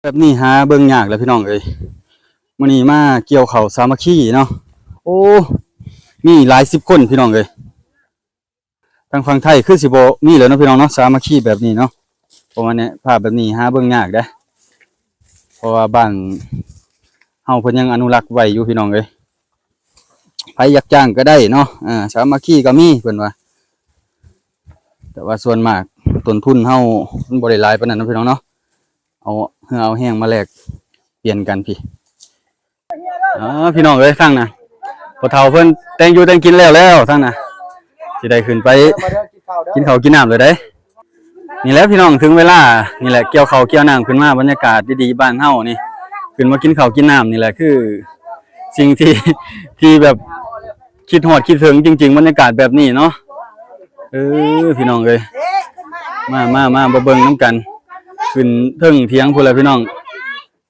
ແບບນີ້ຫາເບິ່ງຍາກແຫຼະພີ່ນ້ອງເອີຍ. ມື້ນີ້ມາກ່ຽວເຂົ້າສາມັກຄີເນາະ. ໂອ້ ມີຫຼາຍສິບຄົນພີ່ນ້ອງເອີຍ. ທາງຝັ່ງໄທຄືຊິບໍ່ມີແລ້ວເນາະພີ່ນ້ອງເນາະ ສາມັກຄີແບບນີ້ເນາະ. ເພາະວ່າເນຍ ພາບແບບນີ້ຫາເບິ່ງຍາກເດ້ ເພາະວ່າບ້ານເຮົາເພິ່ນຍັງອະນຸລັກໄວ້ຢູ່ພີ່ນ້ອງເອີຍ. ໃຜຢາກຈ້າງກໍໄດ້ເນາະ ເອີ ສາມັກຄີກໍມີເພິ່ນວ່າ. ແຕ່ວ່າສ່ວນມາກຕົ້ນທຶນເຮົາມັນບໍ່ໄດ້ຫຼາຍປານນັ້ນເນາະພີ່ນ້ອງເນາະ. ເອົາເຫື່ອເອົາແຮງມາແລກປ່ຽນກັນພີ້. ອໍ ພີ່ນ້ອງເອີຍ ທາງນະ ພໍ່ເຖົ້າເພິ່ນແຕ່ງຢູ່ແຕ່ງກິນແລ້ວແລ້ວ ທາງນະ ຊິໄດ້ຂຶ້ນໄປກິນເຂົ້າກິນນ້ຳແລ້ວເດ້. ນີ້ແຫຼະພີ່ນ້ອງ ເຖິງເວລານີ້ແຫຼະ ກ່ຽວເຂົ້າກ່ຽວນ້ຳຂຶ້ນມາ ບັນຍາກາດດີໆ ບ້ານເຮົານີ້ ຂຶ້ນມາກິນເຂົ້າກິນນ້ຳນີ້ແຫຼະ ຄືສິ່ງທີ່ ທີ່ແບບຄິດຮອດຄິດເຖິງຈິງໆ ບັນຍາກາດແບບນີ້ເນາະ. ເອີ ພີ່ນ້ອງເອີຍ ມາ ມາ ມາ ມາເບິ່ງນຳກັນ ຂຶ້ນເທິງຖຽງພຸ້ນແຫຼະພີ່ນ້ອງ.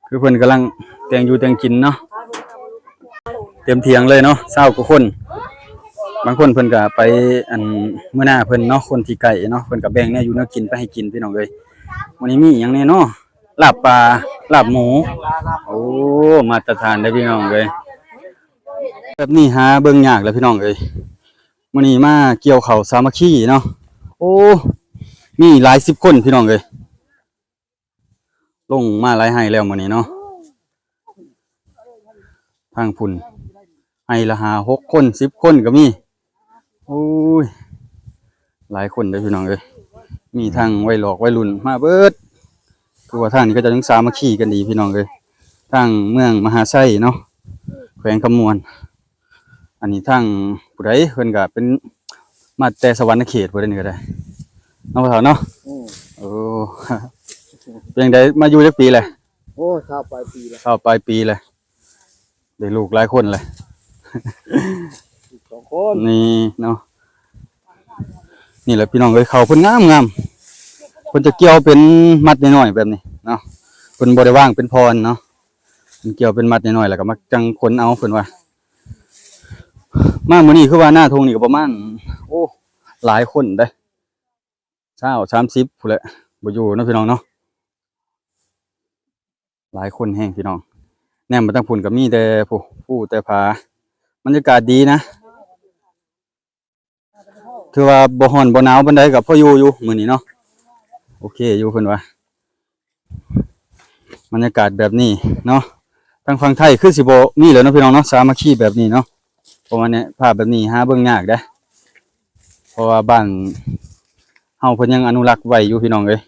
ຄືເພິ່ນກຳລັງແຕ່ງຢູ່ແຕ່ງກິນເນາະ ເຕັມຖຽງເລີຍເນາະ ຊາວກວ່າຄົນ. ບາງຄົນເພິ່ນກະໄປ ອັນ ເມືອນາເພິ່ນເນາະ ຄົນທີ່ໃກ້ເນາະ ເພິ່ນກະແບ່ງແນວຢູ່ແນວກິນໄປໃຫ້ກິນພີ່ນ້ອງເອີຍ. ມື້ນີ້ມີຫຍັງແດ່ເນາະ ລາບປາ ລາບໝູ. ໂອ້ ມາດຕະຖານເດີ້ພີ່ນ້ອງເອີຍ. ແບບນີ້ຫາເບິ່ງຍາກແຫຼະພີ່ນ້ອງເອີຍ. ມື້ນີ້ມາກ່ຽວເຂົ້າສາມັກຄີເນາະ. ໂອ້ ມີຫຼາຍສິບຄົນພີ່ນ້ອງເອີຍ. ລົງມາຫຼາຍໄຮ່ແລ້ວມື້ນີ້ເນາະ. ທາງພຸ້ນໄຮ່ລະຫ້າຫົກຄົນ ສິບຄົນກໍມີ. ໂອ້ຍ ຫຼາຍຄົນເດີ້ພີ່ນ້ອງເອີຍ. ມີທັງໄວຫຼອກໄວລຸ້ນມາເບິດ. ຄືວ່າທາງນີ້ເຂົາເຈົ້າຍັງສາມັກຄີກັນດີພີ່ນ້ອງເອີຍ. ທາງເມືອງມະຫາໄຊເນາະ ແຂວງຄຳມ່ວນ. ອັນນີ້ທາງຜູ້ໃດເພິ່ນກໍເປັນມາແຕ່ສະຫວັນນະເຂດຜູ້ໃດນີ້ກໍໄດ້ເນາະ ພໍ່ເຖົ້າເນາະ. ອືມ ໂອ້ ເປັນຈັ່ງໃດ ມາຢູ່ຈັກປີແລ້ວ? ໂອ້ ຊາວປາຍປີແລ້ວ ຊາວປາຍປີແລ້ວ. ໄດ້ລູກຫຼາຍຄົນແລ້ວ ສອງຄົນ ນີ້ເນາະ. ນີ້ແຫຼະພີ່ນ້ອງເອີຍ ເຂົ້າເພິ່ນງາມໆ ເພິ່ນຈະກ່ຽວເປັນມັດນ້ອຍໆແບບນີ້ເນາະ ເພິ່ນບໍ່ໄດ້ວາງເປັນພອນເນາະ. ມັນກ່ຽວເປັນມັດນ້ອຍໆ ແລ້ວກໍມາຈັ່ງຂົນເອົາເພິ່ນວ່າ. ມາມື້ນີ້ຄືວ່າໜ້າທົ່ງນີ້ກໍປະມານ ໂອ້ ຫຼາຍຄົນເດ້ ຊາວ ສາມສິບພຸ້ນແຫຼະ ບໍ່ຢູ່ເນາະພີ່ນ້ອງເນາະ. ຫຼາຍຄົນແຮງພີ່ນ້ອງ. ແນມມາທາງພຸ້ນກໍມີແຕ່ພູ ພູແຕ່ຜາ. ບັນຍາກາດດີນະ. ຖືວ່າບໍ່ຮ້ອນບໍ່ໜາວປານໃດ ກໍພໍຢູ່ຢູ່ມື້ນີ້ເນາະ. ໂອເຄຢູ່ເພິ່ນວ່າ ບັນຍາກາດແບບນີ້ເນາະ. ທາງຝັ່ງໄທຄືຊິບໍ່ມີແລ້ວເນາະພີ່ນ້ອງເນາະ ສາມັກຄີແບບນີ້ເນາະ. ເພາະວ່າເນຍ ພາບແບບນີ້ຫາເບິ່ງຍາກເດ້ ເພາະວ່າບ້ານເຮົາເພິ່ນຍັງອະນຸລັກໄວ້ຢູ່ພີ່ນ້ອງເອີຍ.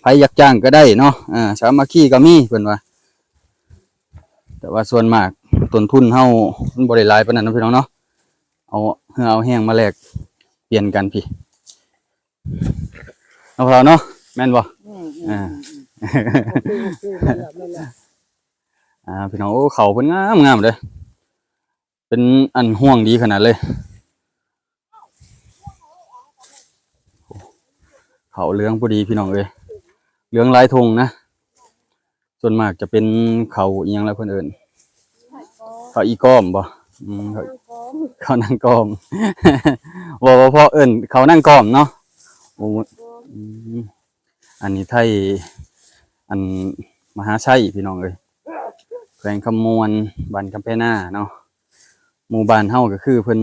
ໃຜຢາກຈ້າງກໍໄດ້ເນາະ ເອີ ສາມັກຄີກໍມີເພິ່ນວ່າ. ແຕ່ວ່າສ່ວນມາກຕົ້ນທຶນເຮົາມັນບໍ່ໄດ້ຫຼາຍປານນັ້ນເນາະພີ່ນ້ອງເນາະ. ເອົາເຫື່ອເອົາແຮງມາແລກປ່ຽນກັນພີ້ ເນາະ ພໍ່ເຖົ້າເນາະ ແມ່ນບໍ່? ອືມ ອ່າ ໂອເຄ ໂອເຄ ແມ່ນແລ້ວ ແມ່ນແລ້ວ. ອ່າ ພີ່ນ້ອງ ໂອ້ ເຂົ້າເພິ່ນງາມໆເດີ້ ເປັນອັນຮ່ວງດີຂະໜາດເລີຍ. ເຂົ້າເຫຼືອງພໍດີພີ່ນ້ອງເອີຍ ເຫຼືອງຫຼາຍທົ່ງນະ. ສ່ວນມາກຈະເປັນເຂົ້າອີ່ຫຍັງລະເພິ່ນເອີ້ນ ເຂົ້າອີກອມບໍ່? ອືມ ເຂົ້ານາງກອມ ບໍ່ ບໍ່ພໍເອີ້ນເຂົ້ານາງກອມເນາະ. ໂອ້ ອືມ ອັນນີ້ໄທ ອັນ ມະຫາໄຊພີ່ນ້ອງເອີຍ ແຂວງຄຳມ່ວນ ບ້ານຄຳແພນາເນາະ. ໝູ່ບ້ານເຮົາກໍຄືເພິ່ນ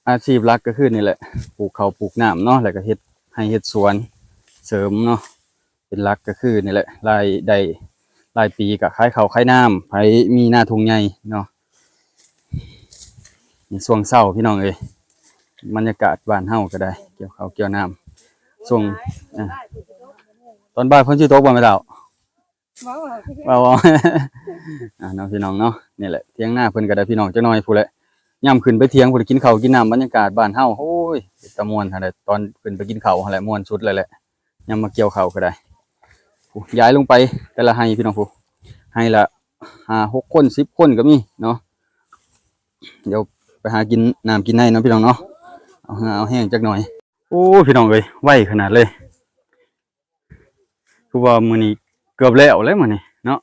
ອາຊີບຫຼັກກໍຄືນີ້ແຫຼະ ປູກເຂົ້າປູກນ້ຳເນາະ ແລ້ວກໍເຮັດໄຮ່ເຮັດສວນເສີມເນາະ ເປັນຫຼັກກໍຄືນີ້ແຫຼະ ລາຍໄດ້ລາຍປີກໍຂາຍເຂົ້າຂາຍນ້ຳ ໃຜມີນາທົ່ງໃຫຍ່ເນາະ. ນີ້ຊ່ວງເຊົ້າພີ່ນ້ອງເອີຍ ບັນຍາກາດບ້ານເຮົາກໍໄດ້ ກ່ຽວເຂົ້າກ່ຽວນ້ຳ ຊ່ວງ ອ່າ ຕອນບ່າຍຝົນຊິຕົກບໍ່ແມ່ເຖົ້າ? ເວົ້າ ເວົ້າ ອ່າ ເນາະ ພີ່ນ້ອງເນາະ. ນີ້ແຫຼະ ຖຽງນາເພິ່ນກໍໄດ້ພີ່ນ້ອງ ຈັກໜ້ອຍພຸ້ນແຫຼະ ຍາມຂຶ້ນໄປຖຽງພຸ້ນ ກິນເຂົ້າກິນນ້ຳ ບັນຍາກາດບ້ານເຮົາ ໂອ້ຍ ເປັນຕາມ່ວນຫັ້ນແຫຼະ ຕອນຂຶ້ນໄປກິນເຂົ້າຫັ້ນແຫຼະ ມ່ວນສຸດເລີຍແຫຼະ. ຍາມມາກ່ຽວເຂົ້າກໍໄດ້ ຜູ້ ຍ້າຍລົງໄປແຕ່ລະໄຮ່ພີ່ນ້ອງ ຜູ້ ໄຮ່ລະຫ້າຫົກຄົນ ສິບຄົນກໍມີເນາະ. ດຽວໄປຫາກິນນ້ຳກິນໃນເນາະ ພີ່ນ້ອງເນາະ ເອົາເຫື່ອເອົາແຮງຈັກໜ້ອຍ. ໂອ້ ພີ່ນ້ອງເອີຍ ໄວຂະໜາດເລີຍ. ຄືວ່າມື້ນີ້ເກືອບແລ້ວແຫຼະມື້ນີ້ເນາະ.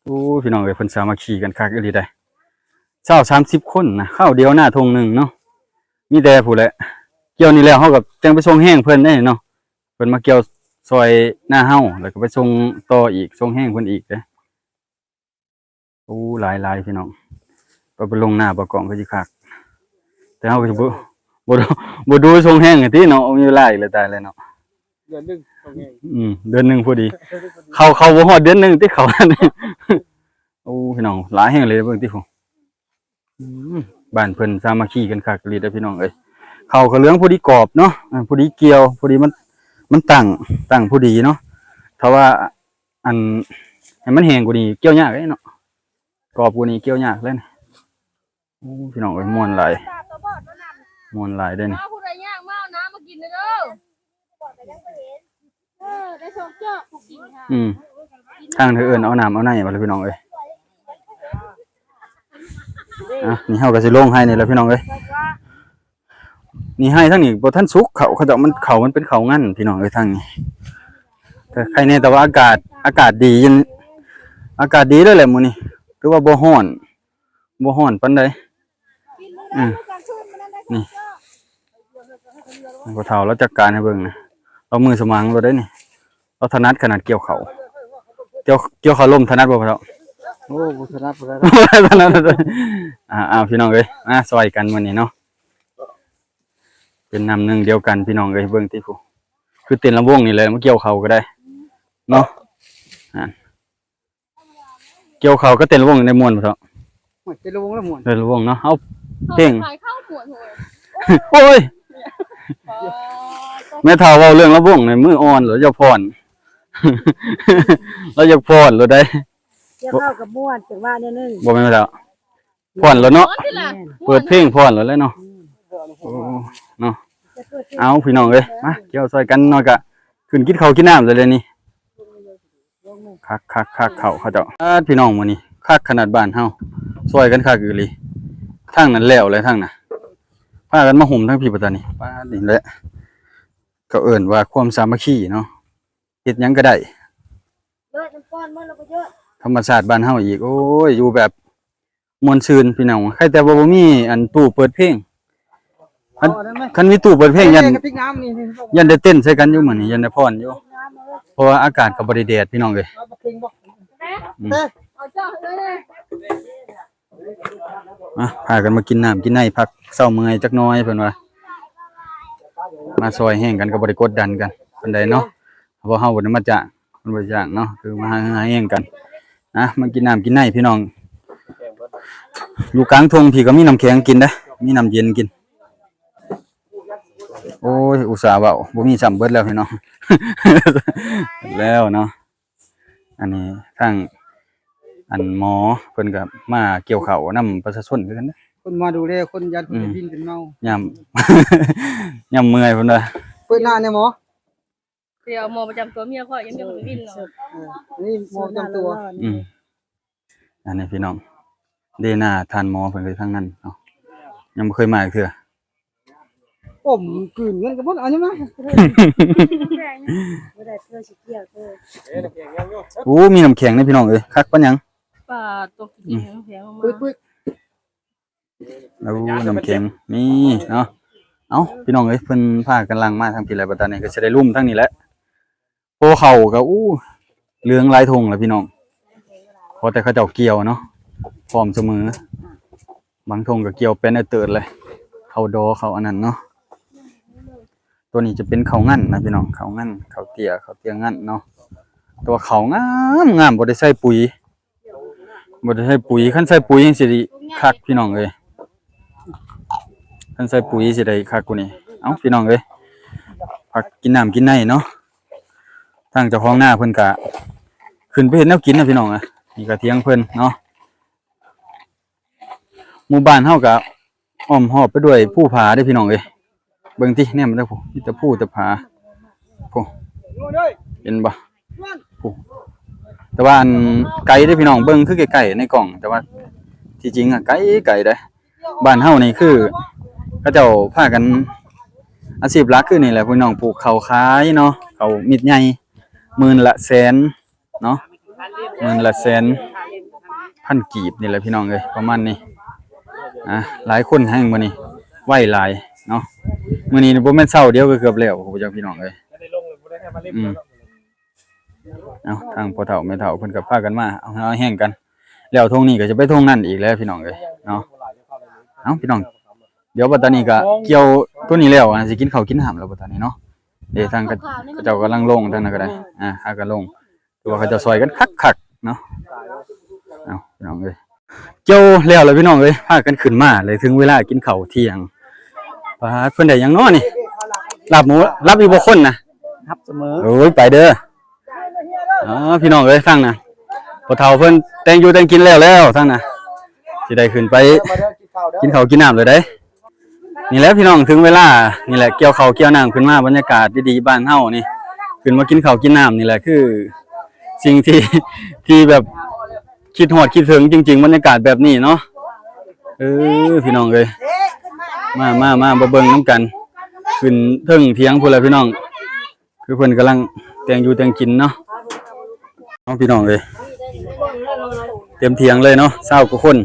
ໂອ້ ພີ່ນ້ອງເອີຍ ເພິ່ນສາມັກຄີກັນຄັກອີ່ຫຼີໃດ໋ ຊາວສາມສິບຄົນນະ ຄາວດຽວນາທົ່ງໜຶ່ງເນາະ. ມີແຕ່ຜູ້ແຫຼະ ກ່ຽວນີ້ແລ້ວ ເຮົາກໍຈັ່ງໄປສົ່ງແຮງເພິ່ນເດ້ເນາະ. ເພິ່ນມາກ່ຽວ ຊ່ອຍນາເຮົາ ແລ້ວກໍໄປສົ່ງຕໍ່ອີກ ສົ່ງແຮງເພິ່ນອີກເດ້. ໂອ້ ຫຼາຍໆ ພີ່ນ້ອງ ໄປ ໄປລົງນາບໍ່ກອງຄືຊິຄັກ ແຕ່ເຮົາກໍຊິບໍ່ ບໍ່ ບໍ່ດູສົ່ງແຮງຫັ້ນຕິເນາະ ມີເວລາອີກແລ້ວ ຕາຍແລ້ວເນາະ ເດືອນໜຶ່ງສົ່ງແຮງ ອືມ ເດືອນໜຶ່ງພໍດີ ເຂົາ ເຂົາບໍ່ຮອດເດືອນໜຶ່ງຕິເຂົາ ໂອ້ ພີ່ນ້ອງ ຫຼາຍແຮງເລີຍ ເບິ່ງຕິພຸ້ນ ອືມ ບ້ານເພິ່ນສາມັກຄີກັນຄັກອີ່ຫຼີເດີ້ພີ່ນ້ອງເອີຍ ເຂົ້າກໍເຫຼືອງພໍດີກອບເນາະ ເອີ ພໍດີກ່ຽວ ພໍດີມັນ ມັນຕັ້ງ ຕັ້ງພໍດີເນາະ ຖ້າວ່າ ອັນ ໃຫ້ມັນແຫ້ງກວ່ານີ້ກ່ຽວຍາກເດ້ເນາະ ກອບກວ່ານີ້ກ່ຽວຍາກເລີຍ ໂອ້ ພີ່ນ້ອງເອີຍ ມ່ວນຫຼາຍ ມ່ວນຫຼາຍເດ້ນີ້ ມາຜູ້ໃດຍາກມາເອົານ້ຳມາກິນເດີ້ ເອີ ໄດ້ສອງຈອກ ອືມ ທາງເພິ່ນເອີ້ນເອົານ້ຳເອົາໃນວ່າແລ້ວ ພີ່ນ້ອງເອີຍ ອ່ະ ນີ້ເຮົາກໍຊິລົງໄຮ່ນີ້ແຫຼະ ພີ່ນ້ອງເອີຍ ນີ້ໄຮ່ທາງນີ້ບໍ່ທັນສຸກ ເຂົ້າເຂົາເຈົ້າ ມັນ ເຂົ້າມັນເປັນເຂົ້າງັນ ພີ່ນ້ອງເອີຍ ທາງນີ້ ແຕ່ໄຄແນ່ ແຕ່ວ່າອາກາດ ອາກາດດີ ເຢັນ ອາກາດດີເລີຍແຫຼະມື້ນີ້ ຖືວ່າບໍ່ຮ້ອນ ບໍ່ຮ້ອນປານໃດ ອືມ ນີ້ ພໍ່ເຖົ້າລາວຈັດການໃຫ້ເບິ່ງນະ ລາວມືສະໝັງໂລດເດ້ນີ້ ລາວຖະໜັດຂະໜາດກ່ຽວເຂົ້າ ກ່ຽວ ກ່ຽວເຂົ້າລົມຖະໜັດບໍ່ພໍ່ເຖົ້າ? ໂອ້ ບໍ່ຖະໜັດປານໃດ ບໍ່ຖະໜັດ ອ່າ ອ້າວ ພີ່ນ້ອງເອີຍ ມາຊ່ອຍກັນມື້ນີ້ເນາະ ເປັນນ້ຳໜຶ່ງດຽວກັນ ພີ່ນ້ອງເອີຍ ເບິ່ງຕິພຸ້ນ ຄືເຕັ້ນລຳວົງນີ້ແຫຼະ ມາກ່ຽວເຂົ້າກໍໄດ້ເນາະ ອ່າ ກ່ຽວເຂົ້າກັບເຕັ້ນລຳວົງໄດ້ມ່ວນບໍ່ເຖົ້າ? ໂອ້ຍ ເຕັ້ນລຳວົງລະມ່ວນ ເຕັ້ນລຳວົງເນາະ ເອົາເພງ ຂາຍເຂົ້າມ່ວນໂຫຍ ໂອ້ຍ ອໍ ແມ່ເຖົ້າເວົ້າເລື່ອງລຳວົງນີ້ມືອ່ອນໂລດ ຢາກຟ້ອນ ລາວຢາກຟ້ອນໂລດໃດ໋ ກ່ຽວເຂົ້າກໍມ່ວນ ຈັງຫວະແນວໜຶ່ງ ບໍ່ແມ່ນແລ້ວ ຟ້ອນໂລດເນາະ ແມ່ນ ເປີດເພງຟ້ອນໂລດແຫຼະເນາະ ອືມ ໂອ້ ເນາະ ຈະເປີດເພງ ເອົາ ພີ່ນ້ອງເອີຍ ມາກ່ຽວຊ່ອຍກັນເນາະ ກະຂຶ້ນກິນເຂົ້າກິນນ້ຳແລ້ວເດນີ້ ຄັກໆໆ ເຂົ້າເຂົາເຈົ້າ ປາດ ພີ່ນ້ອງ ມື້ນີ້ຄັກຂະໜາດ ບ້ານເຮົາຊ່ອຍກັນຄັກອີ່ຫຼີ ທາງນັ້ນແລ້ວແລ້ວ ທາງນັ້ນ ພາກັນມາໂຮມທາງພີ້ ປາດຕານີ ປາດ ນີ້ແຫຼະ ເຂົາເອີ້ນວ່າຄວາມສາມັກຄີເນາະ ເຮັດຫຍັງກໍໄດ້ ທຳມະຊາດບ້ານເຮົາອີກ ໂອ້ຍ ຢູ່ແບບ ມ່ວນຊື່ນ ພີ່ນ້ອງ ໃຄແຕ່ວ່າບໍ່ມີອັນຕູ້ເປີດເພງ ຄັນ ເອົາອັນນັ້ນມາ ຄັນມີຕູ້ເປີດເພງ ຢ້ານ ກະຕິກນ້ຳນີ້ ຢ້ານໄດ້ເຕັ້ນໃສ່ກັນຢູ່ມື້ນີ້ ຢ້ານໄດ້ຟ້ອນຢູ່ ເພາະວ່າອາກາດກໍບໍ່ໄດ້ແດດ ພີ່ນ້ອງເອີຍ ເອົາບັກເຄັງບໍ່ ອືມ ເອີ ເອົາເຈົ້າເລີຍ ອ່ະ ພາກັນມາກິນນ້ຳກິນໃນ ພັກເຊົາເມື່ອຍຈັກໜ້ອຍ ເພິ່ນວ່າ ມາຊ່ອຍແຮງກັນກໍບໍ່ໄດ້ກົດດັນກັນປານໃດເນາະ ເພາະເຮົາບໍ່ໄດ້ມາຈ້າງ ເພິ່ນບໍ່ໄດ້ຈ້າງເນາະ ຄືມາຫາເຮືອຫາແຮງກັນ ນະ ມາກິນນ້ຳກິນໃນ ພີ່ນ້ອງ ຢູ່ກາງທົ່ງພີ້ກໍມີນ້ຳແຂງກິນເດ້ ມີນ້ຳເຢັນກິນ ໂອ້ຍ ອຸດສ່າເວົ້າ ບໍ່ມີຊ້ຳ ເບິດແລ້ວພີ່ນ້ອງ ແລ້ວເນາະ ອັນນີ້ທາງ ອັນໝໍເພິ່ນກໍມາກ່ຽວເຂົ້ານຳປະຊາຊົນຄືກັນເດ້ ເພິ່ນມາດູແລຄົນ ຢ້ານເພິ່ນ ອືມ ໄປບິນເປັນເມົາ ຍາມ ຍາມເມື່ອຍເພິ່ນວ່າ ເປີດໜ້າແດ່ໝໍ ດຽວໝໍປະຈຳຕົວເມຍຂ້ອຍ ຍັງບໍ່ໄດ້ບິນເນາະ ເອີ ນີ້ໝໍປະຈຳຕົວ ອືມ ອັນນີ້ພີ່ນ້ອງ ເດ ໜ້າທ່ານໝໍເພິ່ນກໍຢູ່ທາງນັ້ນເນາະ ຍັງບໍ່ເຄີຍມາຈັກເທື່ອ ອົມກືນເງິນກັບໝົດ ເອົາຍັງມາ ບໍ່ໄດ້ເທື່ອຊິກ່ຽວເທື່ອ ໂອ້ ມີນ້ຳແຂງເດ້ພີ່ນ້ອງເອີຍ ຄັກປານຫຍັງ ປາຕົກກິນ ອືມ ນ້ຳແຂງອອກມາ ປຶກໆ ໂອ້ ນ້ຳແຂງມີເນາະ ເອົ້າ ພີ່ນ້ອງເອີຍ ເພິ່ນພາກັນຫຼັ່ງມາທາງພີ້ແຫຼະ ບັດຕານີ້ກໍຊິໄດ້ລຸ່ມທາງນີ້ແຫຼະ ໂພເຂົ້າກໍ ໂອ້ ເຫຼືອງຫຼາຍທົ່ງແລ້ວພີ່ນ້ອງ ພໍແຕ່ເຂົາເຈົ້າກ່ຽວເນາະ ພ້ອມສະເໝີ ບາງທົ່ງກໍກ່ຽວແປນເຕີດເລີຍ ເຂົ້າດໍ ເຂົ້າອັນນັ້ນເນາະ ຕົວນີ້ຈະເປັນເຂົ້າງັນນະພີ່ນ້ອງ ເຂົ້າງັນ ເຂົ້າເຕ້ຍ ເຂົ້າເຕ້ຍງັນເນາະ ແຕ່ວ່າເຂົ້າງາມໆ ບໍ່ໄດ້ໃສ່ປຸ໋ຍ ບໍ່ໄດ້ໃສ່ປຸ໋ຍ ຄັນໃສ່ປຸ໋ຍຈັ່ງຊິໄດ້ຄັກພີ່ນ້ອງເອີຍ ຄັນໃສ່ປຸ໋ຍຊິໄດ້ຄັກກວ່ານີ້ ເອົ້າ ພີ່ນ້ອງເອີຍ ພັກກິນນ້ຳກິນໃນເນາະ ທາງເຈົ້າຂອງນາເພິ່ນກະຂຶ້ນໄປເຮັດແນວກິນນະພີ່ນ້ອງ ນີ້ກະຖຽງເພິ່ນເນາະ ໝູ່ບ້ານເຮົາກະອ້ອມຮອບໄປດ້ວຍພູຜາເດ້ພີ່ນ້ອງເອີຍ ເບິ່ງຕິ ແນມເດີ ມີແຕ່ພູແຕ່ຜາ ໂອ້ ເຫັນບໍ່ ໂອ້ ແຕ່ວ່າອັນໄກເດ້ພີ່ນ້ອງ ເບິ່ງຄືໃກ້ໆໃນກ້ອງ ແຕ່ວ່າທີ່ຈິງອະໄກໆເດ້ ບ້ານເຮົານີ້ຄືເຂົາເຈົ້າພາກັນ ອາຊີບຫຼັກຄືນີ້ແຫຼະພີ່ນ້ອງ ປູກເຂົ້າຂາຍເນາະ ເຂົ້າມິດໃຫຍ່ ໝື່ນລະແສນເນາະ ໝື່ນລະແສນພັນກີບນີ້ແຫຼະພີ່ນ້ອງເອີຍ ປະມານນີ້ ອ່າ ຫຼາຍຄົນແຮງມື້ນີ້ ໄວຫຼາຍເນາະ ມື້ນີ້ບໍ່ແມ່ນເຊົ້າດຽວກໍເກືອບແລ້ວ ໂອ້ໂຫ ພີ່ນ້ອງເອີຍ ອືມ ເນາະ ທາງພໍ່ເຖົ້າແມ່ເຖົ້າເພິ່ນກໍພາກັນມາເອົາເຫື່ອເອົາແຮງກັນ ແລ້ວທົ່ງນີ້ກໍຈະໄປທົ່ງນັ້ນອີກແຫຼະພີ່ນ້ອງເອີຍເນາະ. ເອົາ ພີ່ນ້ອງ ດຽວບັດຕານີ້ກໍກ່ຽວໂຕນີ້ແລ້ວ ອາ ຊິກິນເຂົ້າກິນນ້ຳແລ້ວບັດຕານີ້ເນາະ. ເດ້ ທາງເຂົາເຈົ້າກຳລັງລົງ ທາງນັ້ນກໍໄດ້ ອາ ຫາກໍລົງ ຄືວ່າເຂົາເຈົ້າຊ່ອຍກັນຄັກໆເນາະ. ເອົາ ພີ່ນ້ອງເອີຍ ກ່ຽວແລ້ວລະພີ່ນ້ອງເອີຍ ພາກັນຂຶ້ນມາເລີຍ ເຖິງເວລາກິນເຂົ້າທ່ຽງ. ປາດ ເພິ່ນໄດ້ຫຍັງເນາະນີ້ ລາບໝູ ລາບອີກບໍ່ຄົນນະ ຮັບສະເໝີ. ໂອ້ຍ ໄປເດີ ອໍ ພີ່ນ້ອງເອີຍ ທາງນະ ພໍ່ເຖົ້າເພິ່ນແຕ່ງຢູ່ແຕ່ງກິນແລ້ວແລ້ວ ທາງນະ ຊິໄດ້ຂຶ້ນໄປກິນເຂົ້າກິນນ້ຳເລີຍເດ້. ນີ້ແຫຼະພີ່ນ້ອງ ເຖິງເວລານີ້ແຫຼະ ກ່ຽວເຂົ້າກ່ຽວນ້ຳຂຶ້ນມາ ບັນຍາກາດດີໆບ້ານເຮົານີ້ ຂຶ້ນມາກິນເຂົ້າກິນນ້ຳນີ້ແຫຼະ ຄືສິ່ງທີ່ ທີ່ແບບຄິດຮອດຄິດເຖິງຈິງໆ ບັນຍາກາດແບບນີ້ເນາະ. ເອີ ພີ່ນ້ອງເອີຍ ມາ ມາ ມາ ມາເບິ່ງນຳກັນ ຂຶ້ນເທິງຖຽງພຸ້ນແຫຼະພີ່ນ້ອງ ຄືເພິ່ນກຳລັງແຕ່ງຢູ່ແຕ່ງກິນເນາະ. ເອົາ ພີ່ນ້ອງເອີຍ ເຕັມຖຽງເລີຍເນາະ ຊາວກວ່າຄົນ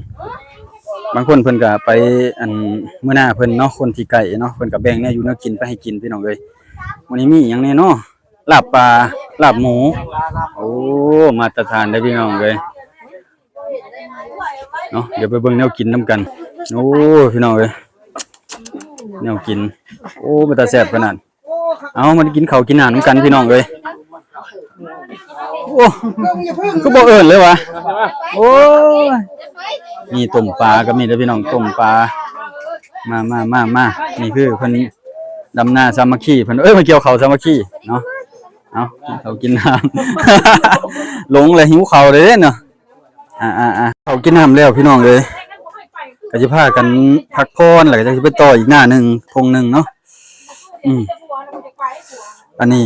ບາງຄົນເພິ່ນກະໄປ ອັນ ເມືອນາເພິ່ນເນາະ ຄົນທີ່ໃກ້ເນາະ ເພິ່ນກະແບ່ງແນວຢູ່ແນວກິນໄປໃຫ້ກິນ ພີ່ນ້ອງເອີຍ. ມື້ນີ້ມີຫຍັງແດ່ເນາະ ລາບປາ ລາບໝູ ໂອ້ ມາດຕະຖານເດີພີ່ນ້ອງເອີຍເນາະ. ດຽວໄປເບິ່ງແນວກິນນຳກັນ. ໂອ້ ພີ່ນ້ອງເອີຍ ແນວກິນ ໂອ້ ເປັນຕາແຊບຂະໜາດ. ເອົາ ມາກິນເຂົ້າກິນນ້ຳນຳກັນພີ່ນ້ອງເອີຍ. ໂອ້ ຄືບໍ່ເອີ້ນເລີຍຫວາ. ໂອ້ຍ ມີຕົ້ມປາກໍມີເດີພີ່ນ້ອງ ຕົ້ມປາ. ມາ ມາ ມາ ມາ ນີ້ຄືເພິ່ນດຳນາສາມັກຄີ ເພິ່ນ ເອີຍ ມາກ່ຽວເຂົ້າສາມັກຄີເນາະ. ເອົາ ເຂົ້າກິນນ້ຳ ຫຼົງແລ້ວ ຫິວເຂົ້າເດ້ເນາະ. ອ່າໆໆ ເຂົ້າກິນນ້ຳແລ້ວພີ່ນ້ອງເອີຍ ກໍຊິພາກັນພັກຜ່ອນ ແລ້ວກໍຈະຊິໄປຕໍ່ອີກໜ້າໜຶ່ງ ທົ່ງໜຶ່ງເນາະ. ອືມ ອັນນີ້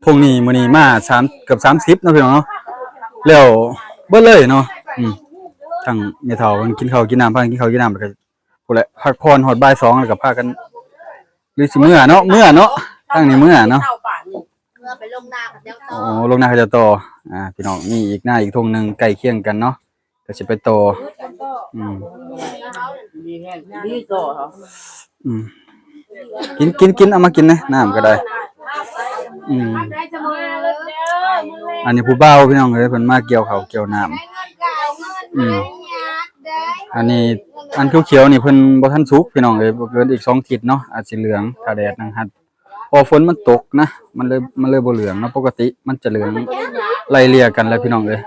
ທົ່ງນີ້ ມື້ນີ້ມາສາມ ເກືອບສາມສິບເນາະພີ່ນ້ອງເນາະ ແລ້ວເບິດເລີຍເນາະ. ອືມ ທັງແມ່ເຖົ້າເພິ່ນກິນເຂົ້າກິນນ້ຳ ພາກັນກິນເຂົ້າກິນນ້ຳ ແລ້ວກໍ ພຸ້ນແຫຼະ ພັກຜ່ອນຮອດບ່າຍສອງ ແລ້ວກໍພາກັນ ຫຼືຊິເມືອເນາະ ເມືອເນາະ ທາງນີ້ເມືອເນາະ. ເມືອໄປລົງນາເຂົາເຈົ້າຕໍ່ ອໍ ລົງນາເຂົາເຈົ້າຕໍ່. ອ່າ ພີ່ນ້ອງ ມີອີກນາອີກທົ່ງໜຶ່ງໃກ້ຄຽງກັນເນາະ ກໍຊິໄປຕໍ່. ອືມ ອືມ ກິນ ກິນ ກິນ ເອົາມາກິນແດ່ ນ້ຳກໍໄດ້. ອືມ ອັນນີ້ຜູ້ບ່າວພີ່ນ້ອງເອີຍ ເພິ່ນມາກ່ຽວເຂົ້າກ່ຽວນ້ຳ. ອືມ ອັນນີ້ ອັນຂຽວໆນີ້ເພິ່ນບໍ່ທັນສຸກພີ່ນ້ອງເອີຍ ບໍ່ເກີນອີກສອງທິດເນາະ ອາດຊິເຫຼືອງ ຖ້າແດດໜັງຮັດ ເພາະຝົນມັນຕົກນະ ມັນເລີຍ ມັນເລີຍບໍ່ເຫຼືອງເນາະ. ປົກກະຕິມັນຈະເຫຼືອງໄລ່ເລ່ຍກັນແຫຼະພີ່ນ້ອງເອີຍ.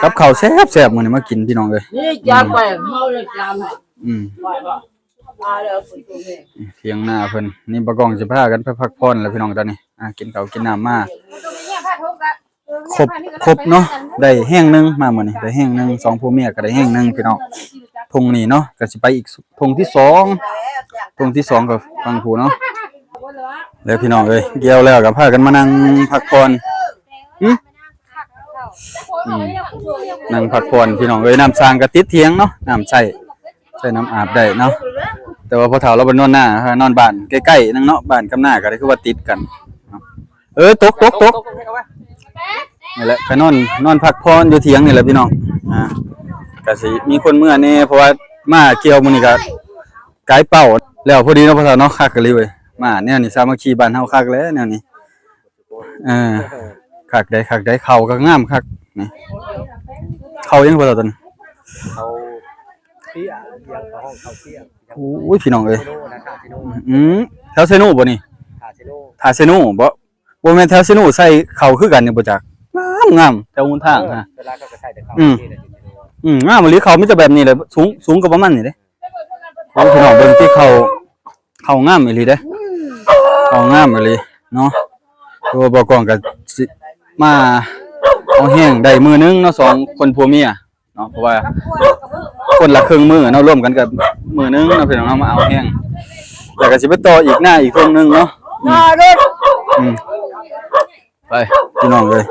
ກັບເຂົ້າແຊບໆ ມື້ນີ້ມາກິນພີ່ນ້ອງເອີຍ. ນີ້ຈານໄປເຮົາເລີຍຈານ. ອືມ ຖຽງນາເພິ່ນນີ້ ບ່າວກ້ອງຊິພາກັນໄປພັກຜ່ອນແລ້ວພີ່ນ້ອງ ຕອນນີ້. ອ່າ ກິນເຂົ້າກິນນ້ຳມາ ຄົບ ຄົບເນາະ ໄດ້ແຮງໜຶ່ງມາມື້ນີ້ ໄດ້ແຮງໜຶ່ງ ສອງຜົວເມຍກໍໄດ້ແຮງໜຶ່ງພີ່ນ້ອງ. ທົ່ງນີ້ເນາະ ກໍຊິໄປອີກທົ່ງທີສອງ ທົ່ງທີສອງກໍຝັ່ງພຸ້ນເນາະ. ແລ້ວພີ່ນ້ອງເອີຍ ກ່ຽວແລ້ວກໍພາກັນມານັ່ງພັກຜ່ອນ. ຫື ອືມ ນັ່ງພັກຜ່ອນພີ່ນ້ອງເອີຍ. ນ້ຳສ້າງກໍຕິດຖຽງເນາະ ນ້ຳໃຊ້ ໃຊ້ນ້ຳອາບໄດ້ເນາະ. ແຕ່ວ່າພໍ່ເຖົ້າລາວບໍ່ນອນນາ ນອນບ້ານໃກ້ໆ ໜຶ່ງເນາະ ບ້ານກັບນາກໍໄດ້ ຄືວ່າຕິດກັນເນາະ. ເອີ ຕົກ ຕົກ ຕົກ ນີ້ແຫຼະ ກໍນອນ ນອນພັກຜ່ອນຢູ່ຖຽງນີ້ແຫຼະພີ່ນ້ອງ. ອ່າ ກໍຊິມີຄົນເມືອແດ່ ເພາະວ່າມາກ່ຽວມື້ນີ້ກໍກາຍເປົ້າແລ້ວພໍດີເນາະ ພໍ່ເຖົ້າເນາະ. ຄັກອີ່ຫຼີເວີຍ ມາແນວນີ້ ສາມັກຄີບ້ານເຮົາຄັກແຫຼະແນວນີ້. ເອີ ຄັກໃດ ຄັກໃດ ເຂົ້າກໍງາມຄັກນີ້. ເຂົ້າຫຍັງ ພໍ່ເຖົ້າ ຕອນນີ້? ເຂົ້າເປຍ ອີຫຍັງເຂົາຮ້ອງເຂົ້າເປຍ. ໂອ້ຍ ພີ່ນ້ອງເອີຍ ເຊໂນນະ ທ່າເຊໂນ. ອືມ ແຖວເຊໂນບໍ່ນີ້? ທ່າເຊໂນ ທ່າເຊໂນບໍ່? ບໍ່ແມ່ນແຖວເຊໂນໃສ່ເຂົ້າຄືກັນນີ້ບໍ່ຈັກ. ງາມໆ ແຖວຫົນທາງ ເອີ ຫະ ສ່ວນຫຼາຍເຂົາກໍໃສ່ແຕ່ເຂົ້າ ອືມ ເຊໂນນະ. ອືມ ງາມອີ່ຫຼີ ເຂົ້າມີແຕ່ແບບນີ້ແຫຼະ ສູງ ສູງກໍປະມານນີ້ເດ້. ໂອ້ ພີ່ນ້ອງເບິ່ງຕິ ເຂົ້າ ເຂົ້າງາມອີ່ຫຼີເດ້ ເຂົ້າງາມອີ່ຫຼີເນາະ. ຄືວ່າບ່າວກ້ອງກໍຊິມາເອົາແຮງໄດ້ມື້ໜຶ່ງເນາະ ສອງຄົນຜົວເມຍເນາະ ເພາະວ່າຄົນລະເຄິ່ງມື້ເນາະ ລວມກັນກໍມື້ໜຶ່ງເນາະ ພີ່ນ້ອງເນາະ ມາເອົາແຮງ. ແລ້ວກໍຊິໄປຕໍ່ອີກໜ້າອີກທົ່ງໜຶ່ງເນາະ. ອືມ ອືມ ໄປ ພີ່ນ້ອງເອີຍ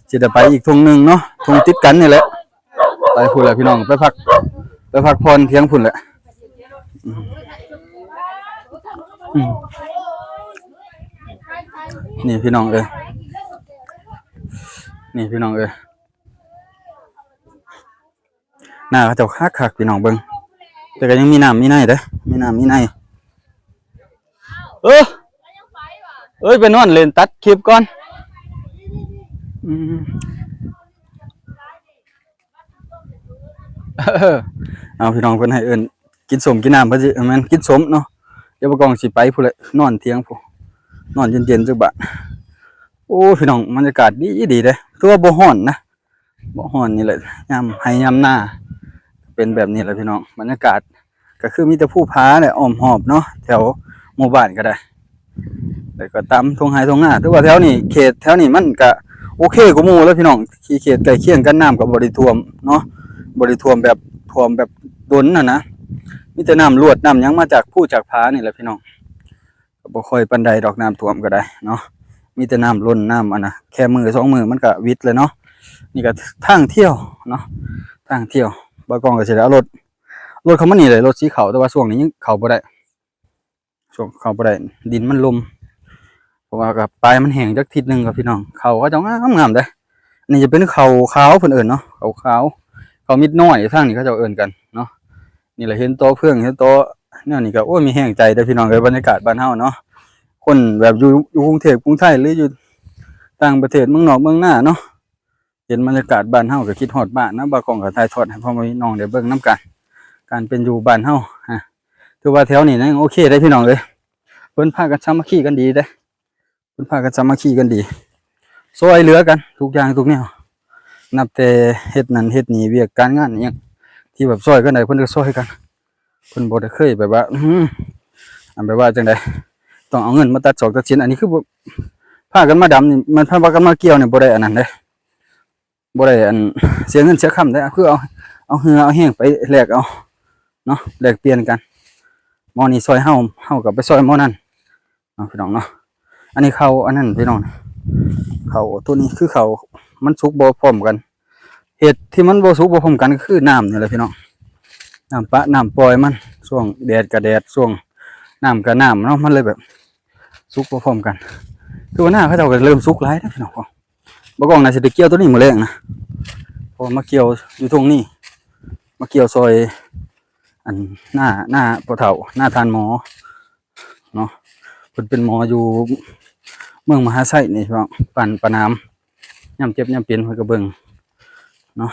ຊິໄດ້ໄປອີກທົ່ງໜຶ່ງເນາະ ທົ່ງຕິດກັນນີ້ແຫຼະ. ໄປພຸ້ນແຫຼະພີ່ນ້ອງ ໄປພັກ ໄປພັກຜ່ອນທຽງພຸ້ນແຫຼະ. ອືມ ອືມ ນີ້ພີ່ນ້ອງເອີຍ ນີ້ພີ່ນ້ອງເອີຍ ນາເຂົາເຈົ້າຄັກໆ ພີ່ນ້ອງເບິ່ງ. ແຕ່ກໍຍັງມີນ້ຳມີໃນເດ້ ມີນ້ຳມີໃນ. ເອີ ເອີຍ ໄປນອນຫຼິ້ນຕັດຄລິບກ່ອນ. ອືມ ເອີ ເອົາ ພີ່ນ້ອງ ເພິ່ນໃຫ້ເອີ້ນກິນສົ້ມກິນນ້ຳ ເພິ່ນຊິ ແມ່ນກິນສົ້ມເນາະ. ດຽວບ່າວກ້ອງຊິໄປພຸ້ນແຫຼະ ນອນຖຽງພຸ້ນ ນອນເຢັນໆ ຈັກບາດ. ໂອ້ ພີ່ນ້ອງ ບັນຍາກາດດີໆ ເດ້ ຖືວ່າບໍ່ຮ້ອນນະ. ບໍ່ຮ້ອນນີ້ແຫຼະ ຍາມໄຮ່ຍາມນາເປັນແບບນີ້ແຫຼະພີ່ນ້ອງ. ບັນຍາກາດກໍຄືມີແຕ່ພູຜາແຫຼະອ້ອມຮອບເນາະ ແຖວໝູ່ບ້ານກໍໄດ້ ແລ້ວກໍຕາມທົ່ງໄຮ່ທົ່ງນາ. ຖືວ່າແຖວນີ້ ເຂດແຖວນີ້ມັນກໍໂອເຄກວ່າໝູ່ແລ້ວພີ່ນ້ອງ ທີ່ເຂດໃກ້ຄຽງກັນ ນ້ຳກໍບໍ່ໄດ້ຖ້ວມເນາະ ບໍ່ໄດ້ຖ້ວມແບບ ຖ້ວມແບບດົນຫັ້ນນະ. ມີແຕ່ນ້ຳລວດນ້ຳຫຍັງມາຈາກພູຈາກຜານີ້ແຫຼະພີ່ນ້ອງ. ກໍບໍ່ຄ່ອຍປານໃດດອກ ນ້ຳຖ້ວມກໍໄດ້ເນາະ ມີແຕ່ນ້ຳລົ້ນ ນ້ຳອັນນະ ແຄ່ມື້ສອງມື້ມັນກໍວິດແລ້ວເນາະ. ນີ້ກໍທາງທ່ຽວເນາະ ທາງທ່ຽວ. ບ່າວກ້ອງກໍຊິໄດ້ເອົາລົດ ລົດເຂົ້າມານີ້ເລີຍ ລົດສີຂາວ ແຕ່ວ່າຊ່ວງນີ້ຍັງເຂົ້າບໍ່ໄດ້ ຊ່ວງເຂົ້າບໍ່ໄດ້ ດິນມັນລົມ ເພາະວ່າກໍປາຍມັນແຫ້ງຈັກທິດໜຶ່ງ ຄັບພີ່ນ້ອງ. ເຂົ້າເຂົາເຈົ້າງາມໆ ເດ້ ອັນນີ້ຈະເປັນເຂົ້າຂາວ ເພິ່ນເອີ້ນເນາະ ເຂົ້າຂາວ ເຂົ້າມິດນ້ອຍ ທາງນີ້ເຂົາເຈົ້າເອີ້ນກັນເນາະ. ນີ້ແຫຼະ ເຫັນຕໍເຟືອງ ເຫັນຕໍແນວນີ້ກໍ ໂອ້ຍ ມີແຮງໃຈເດີ້ພີ່ນ້ອງເອີຍ. ບັນຍາກາດບ້ານເຮົາເນາະ ຄົນແບບຢູ່ ຢູ່ກຸງເທບກຸງໄທ ຫຼືຢູ່ຕ່າງປະເທດ ເມືອງນອກເມືອງນາເນາະ ເຫັນບັນຍາກາດບ້ານເຮົາກໍຄິດຮອດບ້ານນະ. ບ່າວກ້ອງກໍຖ່າຍທອດໃຫ້ພໍ່ແມ່ພີ່ນ້ອງໄດ້ເບິ່ງນຳກັນ ການເປັນຢູ່ບ້ານເຮົາ. ຖືວ່າແຖວນີ້ຍັງໂອເຄເດ້ພີ່ນ້ອງເອີຍ ເພິ່ນພາກັນສາມັກຄີກັນດີເດ້. ເພິ່ນພາກັນສາມັກຄີກັນດີ ຊ່ອຍເຫຼືອກັນທຸກຢ່າງທຸກແນວ ນັບແຕ່ເຮັດນັ້ນເຮັດນີ້ ວຽກການງານອີ່ຫຍັງທີ່ແບບຊ່ອຍກັນໄດ້ ເພິ່ນກໍຊ່ອຍກັນ. ເພິ່ນບໍ່ໄດ້ເຄີຍແບບວ່າ ອືມ ອັນແບບວ່າຈັ່ງໃດ ຕ້ອງເອົາເງິນມາຕັດສອກຕັດສິນ. ອັນນີ້ຄືບໍ່ ພາກັນມາດຳນີ້ ມັນພາກັນມາກ່ຽວນີ້ ບໍ່ໄດ້ອັນນັ້ນເດ້ ບໍ່ໄດ້ອັນເສຍເງິນເສຍຄຳເດ້ ຄືເອົາ ເອົາເຫື່ອເອົາແຮງໄປແລກເອົາເນາະ ແລກປ່ຽນກັນ ໝໍນີ້ຊ່ອຍເຮົາ ເຮົາກໍໄປຊ່ອຍໝໍນັ້ນ ເນາະ ພີ່ນ້ອງເນາະ. ອັນນີ້ເຂົ້າອັນນັ້ນພີ່ນ້ອງ ເຂົ້າໂຕນີ້ຄືເຂົ້າມັນສຸກບໍ່ພ້ອມກັນ. ເຫດທີ່ມັນບໍ່ສຸກບໍ່ພ້ອມກັນກໍຄືນ້ຳນີ້ແຫຼະພີ່ນ້ອງ ນ້ຳປະນ້ຳປ່ອຍມັນ ຊ່ວງແດດກໍແດດ ຊ່ວງນ້ຳກໍນ້ຳເນາະ ມັນເລີຍແບບສຸກບໍ່ພ້ອມກັນ. ຄືວ່ານາເຂົາເຈົ້າກໍເລີ່ມສຸກຫຼາຍເດ້ພີ່ນ້ອງ. ບ່າວກ້ອງໜ້າຊິໄດ້ກ່ຽວໂຕນີ້ມື້ແລງນະ ເພາະວ່າມາກ່ຽວຢູ່ທົ່ງນີ້ ມາກ່ຽວຊ່ອຍອັນນາ ນາພໍ່ເຖົ້າ ນາທ່ານໝໍເນາະ. ເພິ່ນເປັນໝໍຢູ່ເມືອງມະຫາໄຊນີ້ພີ່ນ້ອງ ບ້ານປາໜາມ ຍາມເຈັບຍາມເປັນເພິ່ນກໍເບິ່ງເນາະ.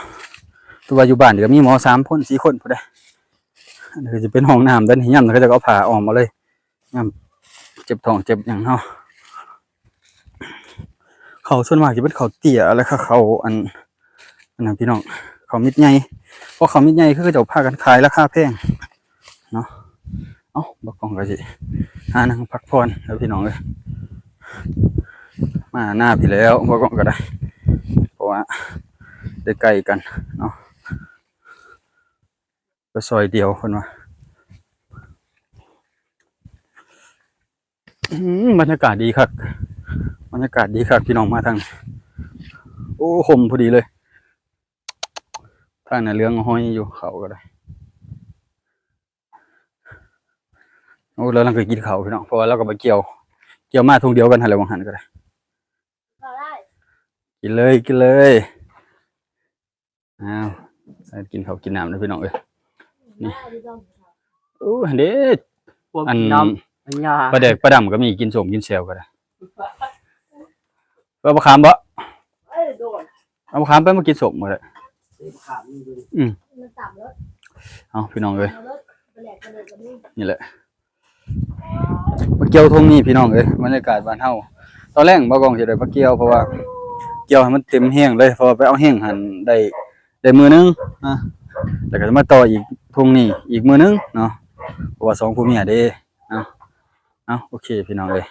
ແຕ່ວ່າຢູ່ບ້ານນີ້ກໍມີໝໍສາມຄົນສີ່ຄົນພຸ້ນເດ້. ອັນນີ້ກໍຈະເປັນຫ້ອງນ້ຳເດ້ ຍາມນັ້ນເຂົາເຈົ້າກໍເອົາຜ້າອ້ອມເອົາເລີຍ ຍາມເຈັບທ້ອງເຈັບຫຍັງເນາະ. ເຂົ້າສ່ວນມາກຈະເປັນເຂົ້າເຕ້ຍ ແລ້ວກໍເຂົ້າອັນ ອັນນັ້ນພີ່ນ້ອງ ເຂົ້າມິດໃຫຍ່ ເພາະເຂົ້າມິດໃຫຍ່ຄືເຂົາເຈົ້າພາກັນຂາຍລາຄາແພງເນາະ. ເອົ້າ ບ່າວກ້ອງກໍຊິຫານັ່ງພັກຜ່ອນແລ້ວພີ່ນ້ອງເອີຍ ມາໜ້າພີ່ແລ້ວ ບ່າວກ້ອງກໍໄດ້ ເພາະວ່າໄດ້ໃກ້ກັນເນາະ ໄປຊອຍດຽວເພິ່ນວ່າ. ອືມ ບັນຍາກາດດີຄັກ ບັນຍາກາດດີຄັກພີ່ນ້ອງ ມາທາງນີ້ ໂອ້ ຮົ່ມພໍດີເລີຍ ທາງນັ້ນເຫຼືອງຫອຍຢູ່ ເຂົ້າກໍໄດ້. ໂອ້ ແລ້ວລາວກໍກິນເຂົ້າພີ່ນ້ອງ ເພາະວ່າລາວກໍໄປກ່ຽວ ກ່ຽວມາທົ່ງດຽວກັນຫັ້ນແຫຼະ ວ່າງຫັ້ນກໍໄດ້ ກິນເລີຍ ກິນເລີຍ. ອ້າວ ກິນເຂົ້າກິນນ້ຳເດີ້ພີ່ນ້ອງເອີຍ ນີ້ ໂອ້ ຫັ້ນເດ້ ອັນ ປາແດກປາດຳກໍມີ ກິນສົ້ມກິນແຈ່ວກໍໄດ້. ເອົາບັກຂາມບໍ່? ເອົາບັກຂາມໄປມາກິນສົ້ມກໍໄດ້. ອືມ ເອົາພີ່ນ້ອງເອີຍ ນີ້ແຫຼະ ມາກ່ຽວທົ່ງນີ້ພີ່ນ້ອງເອີຍ ບັນຍາກາດບ້ານເຮົາ. ຕອນແລງບ່າວກ້ອງຊິໄດ້ມາກ່ຽວ ເພາະວ່າກ່ຽວໃຫ້ມັນເຕັມແຮງເລີຍ ເພາະວ່າໄປເອົາແຮງຫັ້ນໄດ້ ໄດ້ມື້ໜຶ່ງນະ ແລ້ວກໍຈະມາຕໍ່ອີກທົ່ງນີ້ອີກມື້ໜຶ່ງເນາະ ເພາະວ່າສອງຜົວເມຍເດ້ເນາະ. ເອົາ ໂອເຄພີ່ນ້ອງເອີຍ